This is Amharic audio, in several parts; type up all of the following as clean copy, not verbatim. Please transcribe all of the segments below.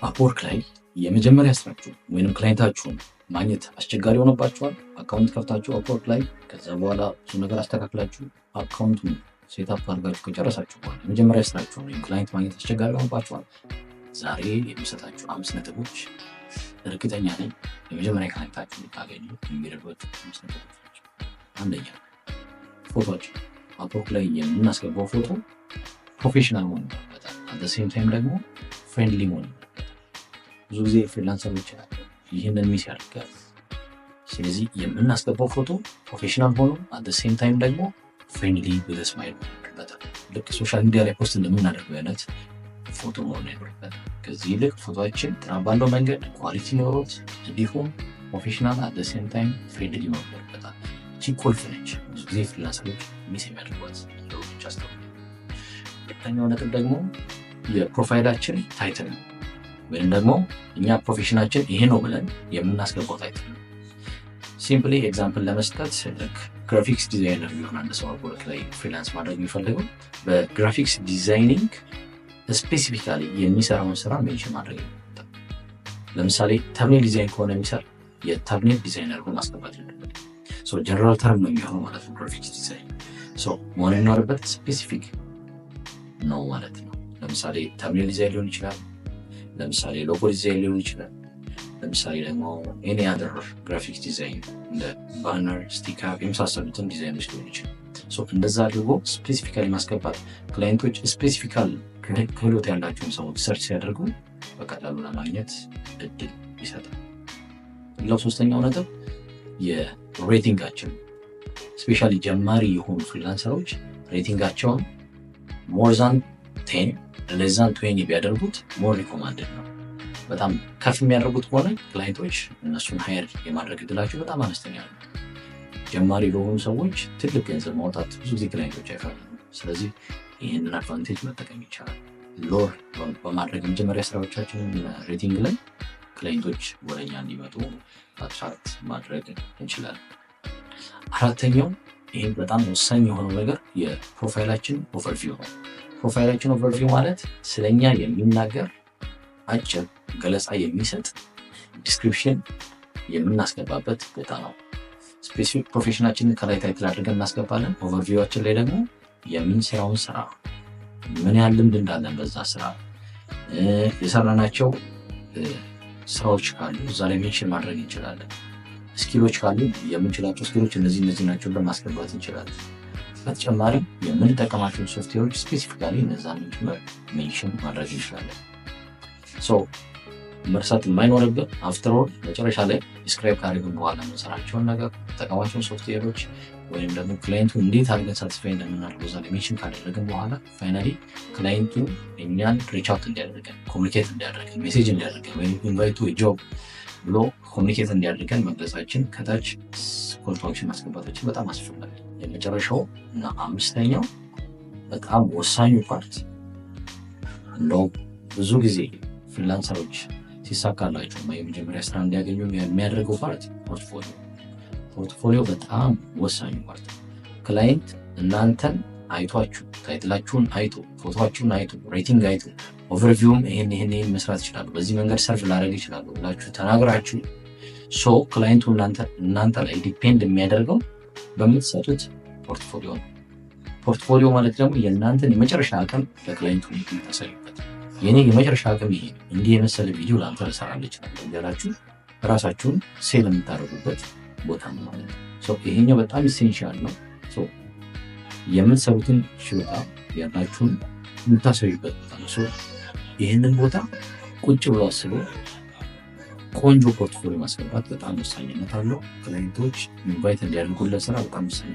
Upwork ላይ የመጀመሪያ ስራችሁ ወይንም client ኣችሁን ማግኘት አስቸጋሪ ሆኖባችኋል። Account ከፍታችሁ Upwork ላይ ከዛ በኋላ ብዙ ነገር አስተካክላችሁ account ኡን setup አድርጋችሁ ከጨረሳችሁ በኋላ የመጀመሪያ ስራችሁን ወይም client ማግኘት አስቸጋሪ ሆኖባችኋል። ዛሬ የምሰጣችሁ አምስት ነጥቦች እርግጠኛ ነኝ የመጀመሪያ client ኣችሁን እንድታገኙ የሚረዷችሁ አምስት ነጥቦች ናቸው። አንደኛ፣ ፎቶአችን። Upwork ላይ የምናስገባው ፎቶ professional መሆን ይኖርበታል። At same time ደግሞ friendly መሆን ይኖርበታል። ብዙ ጊዜ freelancer ኦች ይህንን miss ያደርጋል። ስለዚህ የምናስገባው ፎቶ professional ሆኖ at same time ደግሞ friendly with smile መሆን ይኖርበታል። ልክ social media ላይ post እንደምናደርገው አይነት ፎቶ መሆን ይኖርበታል። ከዚህ ይልቅ ፎቶችን ጥራት ባለው መንገድ quality ኖሮት እንዲሁም professional at same time friendly መሆን ይኖርበታል። እቺ ቁልፍ ነች። ብዙ ጊዜ freelancer ኦች miss የሚያደርጓት እንደሆነች አስተውሉ። ሁለተኛው ነጥብ ደግሞ የ profile ኣችን title ነው። ወይም ደግሞ እኛ profession ኣችን ይሄ ነው ብለን የምናስገባው title ነው። Simply example ለመስጠት graphics designer ቢሆን አንድ ሰው Upwork ላይ freelance ማድረግ የሚፈልገው በ graphics designing specifically የሚሰራውን ስራ mention ማድረግ ይኖርበታል። ለምሳሌ thumbnail design ከሆነ የሚሰራ የ thumbnail designer ብሎ ማስገባት ይኖርበታል። General term ነው የሚሆነው ማለት ነው። Graphics design መሆን የሚኖርበት specific ነው ማለት ነው። ለምሳሌ thumbnail design ሊሆን ይችላል። ለምሳሌ logo design ሊሆን ይችላል። ለምሳሌ ደግሞ any other graphics design እንደ banner፣ sticker የመሳሰሉትን ዲዛይኖች ሊሆን ይችላል። እንደዛ አድርጎ specifically ማስገባት client ኦች specifically ክህሎት ያላቸውን ሰዎች search ሲያደርጉ በቀላሉ ለማግኘት እድል ይሰጣል። ሌላው ሶስተኛው ነጥብ የ rating ኣችን፣ especially ጀማሪ የሆኑ freelancer ኦች rating ኣቸውን more than 10, less than 20 ቢያደርጉት more recommended ነው። በጣም ከፍ የሚያደርጉት ከሆነ client ኦች እነሱን hire የማድረግ እድላቸው በጣም አነስተኛ ነው። ጀማሪ ለሆኑ ሰዎች ትልቅ ገንዘብ ማውጣት ብዙ ጊዜ client ኦች አይፈልጉም። ስለዚህ ይህንን advantage መጠቀም ይቻላል። Lower በማድረግ የመጀመሪያ ስራዎቻችንን rating ላይ client ኦች ወደኛ እንዲመጡ attract ማድረግ እንችላለን። አራተኛው፣ ይህም በጣም ወሳኝ የሆነው ነገር የ profile ኣችን overview ነው። Profile ኣችን overview ማለት ስለኛ የሚናገር አጭር ገለጻ የሚሰጥ description የምናስገባበት ቦታ ነው። Specific profession ኣችንን ከላይ title አድርገን እናስገባለን። Overview ኣችን ላይ ደግሞ የምንሰራውን ስራ፣ ምን ያህል ልምድ እንዳለን በዛ ስራ፣ የሰራናቸው ስራዎች ካሉ እዛ ላይ mention ማድረግ እንችላለን። Skill ኦች ካሉ የምንችላቸው skill ኦች እነዚህ እነዚህ ናቸው ብለን ማስገባት እንችላለን። በተጨማሪም የምንጠቀማቸውን software ኦች specifically እነዛን ጭምር mention ማድረግ እንችላለን። መርሳት የማይኖርብን after all መጨረሻ ላይ describe ካደረግን በኋላ የምንሰራቸውን ነገር፣ ጠቀማቸውን ሶፍትዌሮች ወይም ደግሞ client ኡ እንዴት አድርገን satisfy እንደምናደርገው እዛ ላይ mention ካደረግን በኋላ finally client ኡ እኛን reach out እንዲያደርገን፣ communicate እንዲያደርገን፣ message እንዲያደርገን ወይም invite to job ብሎ communicate እንዲያደርገን መግለጻችን፣ ከታች call to action ማስገባታችን በጣም አስፈላጊ። የመጨረሻው እና አምስተኛው በጣም ወሳኙ part፣ እንደውም ብዙ ጊዜ freelancer ኦች ሲሳካላቸው የመጀመሪያ ስራ እንዲያገኙ የሚያደርገው part portfolio። Portfolio በጣም ወሳኙ part። Client እናንተን አይቷችሁ፣ title ኣችሁን አይቶ፣ ፎቶችሁን አይቶ፣ rating አይቶ፣ overview ም ይህን ይህን ይህን መስራት ይችላሉ፣ በዚህ መንገድ serve ላደርግ ይችላሉ ብላችሁ ተናግራችሁ፣ so client ኡ እናንተ ላይ depend የሚያደርገው በምትሰጡት portfolio ነው። Portfolio ማለት ደግሞ የእናንተን የመጨረሻ አቅም ለ client ኡ የምታሳዩበት፣ የኔ የመጨረሻ አቅም ይሄ ነው፣ እንዲህ የመሰለ ቪዲዮ ለአንተ ልሰራልህ እችላለሁ እያላችሁ ራሳችሁን sell የምታደርጉበት ቦታ ነው ማለት ነው። ይሄኛው በጣም essential ነው። የምትሰሩትን ችሎታ ያላችሁን የምታሳዩበት ቦታ ነው። ይህንን ቦታ ቁጭ ብሎ አስቦ ቆንጆ portfolio ማስገባት በጣም ወሳኝነት አለው። Client ኦች invite እንዲያደርጉለት ስራ በጣም ወሳኝ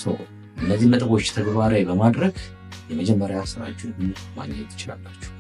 ነው። እነዚህ ነጥቦች ተግባራዊ በማድረግ የመጀመሪያ ስራችሁን ማግኘት ትችላላችሁ።